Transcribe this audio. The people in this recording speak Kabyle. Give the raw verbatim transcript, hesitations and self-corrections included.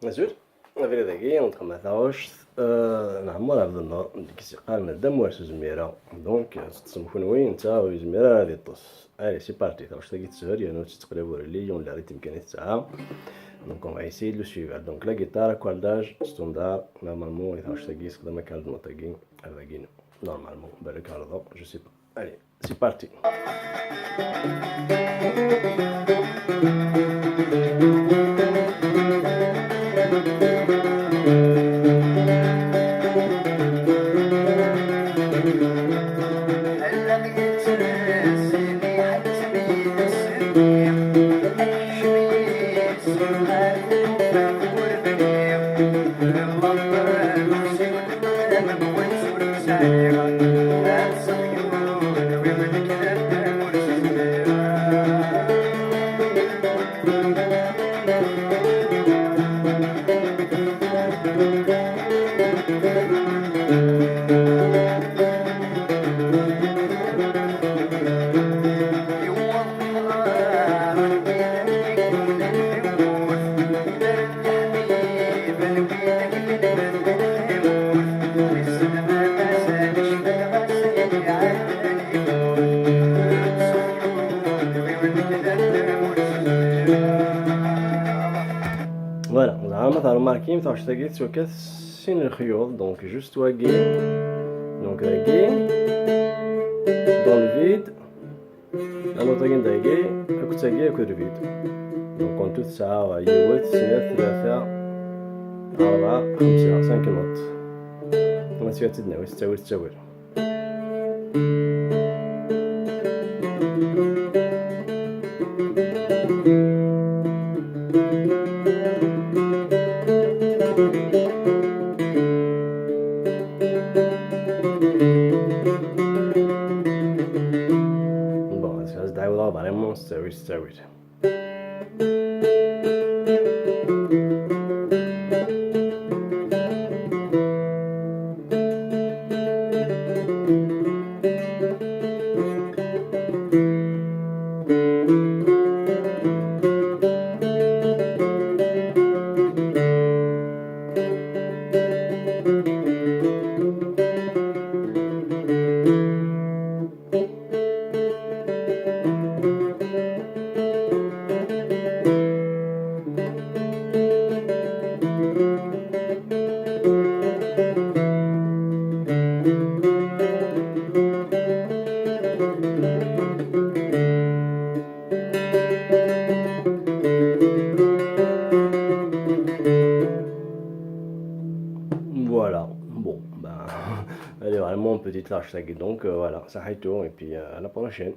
Azul, abrid-agi, nṭeqqem ar taɣect, euh, n Ɛemmur Ɛebdennur, deg i s-yeqqaren Dda Mursi Zemira. Donc, teṭṭsem kenwi, netta ur yezmir ara ad iṭṭes. Allez, c'est parti, taɣect-agi teshel, yerna ur tettqelliq ur lliɣ, yiwen n le rythme kan i tesɛa. Donc, on va essayer de le suivre. Donc, la guitare, accoldage, standard, normalement, i taɣect-agi, yessexdam accord de note-agi, ar dagi, normalement, balak ɛerḍeɣ, je sais pas. Allez, c'est parti. Voilà, زعما ترماركيم taɣect-agi tettwakat s sin lexyuḍ, donc juste wagi, donc dagi, dans le vide, la note-agi n dagi, akked tagi, akked le vide. Donc en tout tesɛa yiwet, snat, tlata, rebɛa, xemsa, cinq notes. Ma tt-nawi s ttawil, s ttawil. Bon, ad as-d-ɛawdeɣ vraiment s ttawil, s ttawil. Voilà, bon, ben, elle est vraiment petite lâche, ça, donc, euh, voilà, ça fait tout, et puis, euh, à la prochaine.